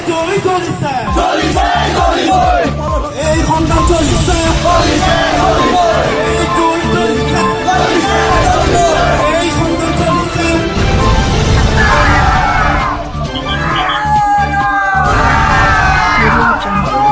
জুই জ্বলিছে, এই সংগ্ৰাম চলিছে, এই জুই জ্বলিছে, এই সংগ্ৰাম চলিছে। Audio Jungle.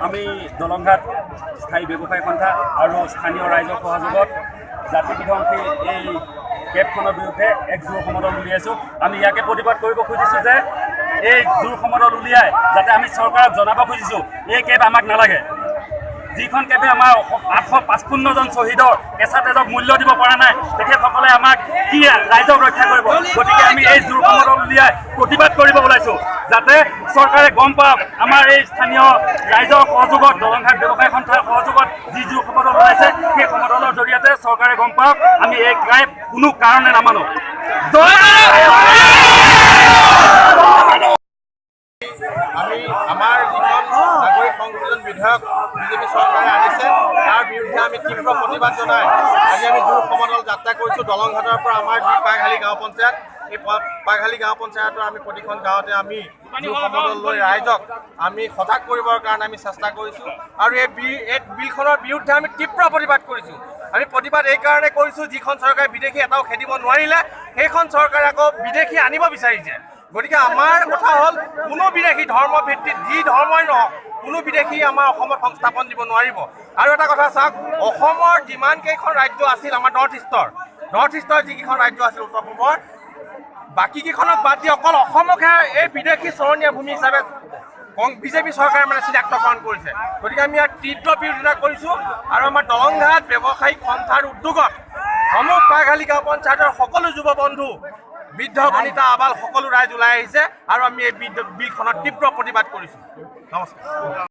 আমি দলংঘাট স্থায়ী ব্যৱসায়ী সন্থা আৰু স্থানীয় ৰাইজৰ সহযোগত জাতি বিধ্বংসী এই কেবখনৰ বিৰুদ্ধে এক জোৰ সমদল উলিয়াইছোঁ। আমি ইয়াকে প্ৰতিবাদ কৰিব খুজিছোঁ যে এই জোৰ সমদল উলিয়াই যাতে আমি চৰকাৰক জনাব খুজিছোঁ, এই কেব আমাক নালাগে। যিখন কেবে আমাৰ 855জন শ্বহীদৰ কেঁচা তেজক মূল্য দিব পৰা নাই, তেখেতসকলে আমাক কি ৰাইজক ৰক্ষা কৰিব? গতিকে আমি এই জোৰ সমদল উলিয়াই প্ৰতিবাদ কৰিব ওলাইছোঁ, যাতে চৰকাৰে গম পাওক আমাৰ এই স্থানীয় ৰাইজৰ সহযোগত, দলংঘাট ব্যৱসায়ী সন্থাৰ সহযোগত যি জোৰ সমদল ওলাইছে, সেই সমদলৰ জৰিয়তে চৰকাৰে গম পাওক আমি এই কেব কোনো কাৰণে নামানো। জয়। আমি আমাৰ যিখন নাগৰিক সংশোধন বিধেয়ক বিজেপি চৰকাৰে আনিছে, তাৰ বিৰুদ্ধে আমি তীব্ৰ প্ৰতিবাদ জনাই আজি আমি জোৰ সমদল যাত্ৰা কৰিছোঁ। দলংঘাটৰ পৰা আমাৰ যি পাঘালী গাঁও পঞ্চায়ত, এই পাঘালী গাঁও পঞ্চায়তৰ আমি প্ৰতিখন গাঁৱতে আমি জোৰ সমদল লৈ ৰাইজক আমি সজাগ কৰিবৰ কাৰণে আমি চেষ্টা কৰিছোঁ আৰু এই বিলখনৰ বিৰুদ্ধে আমি তীব্ৰ প্ৰতিবাদ কৰিছোঁ। আমি প্ৰতিবাদ এইকাৰণে কৰিছোঁ, যিখন চৰকাৰে বিদেশী এটাও খেদিব নোৱাৰিলে, সেইখন চৰকাৰে আকৌ বিদেশী আনিব বিচাৰিছে। গতিকে আমাৰ কথা হ'ল, কোনো বিদেশী ধৰ্ম ভিত্তিত যি ধৰ্মই নহওক, কোনো বিদেশী আমাৰ অসমত সংস্থাপন দিব নোৱাৰিব। আৰু এটা কথা চাওক, অসমৰ যিমান কেইখন ৰাজ্য আছিল, আমাৰ নৰ্থ ইষ্টৰ যিকেইখন ৰাজ্য আছিল উত্তৰ পূৰ্বৰ, বাকীকেইখনক বাদ দি অকল অসমকহে এই বিদেশী চৰণীয়া ভূমি হিচাপে বিজেপি চৰকাৰে মানে চিনাক্তকৰণ কৰিছে। গতিকে আমি ইয়াৰ তীব্ৰ বিৰোধিতা কৰিছোঁ আৰু আমাৰ দলংঘাট ব্যৱসায়িক সন্থাৰ উদ্যোগত সমূহ পাঘালী গাঁও পঞ্চায়তৰ সকলো যুৱ বন্ধু, বৃদ্ধ বনিতা, আবাল সকলো ৰাইজ ওলাই আহিছে আৰু আমি এই বিলখনৰ তীব্ৰ প্ৰতিবাদ কৰিছোঁ। নমস্কাৰ।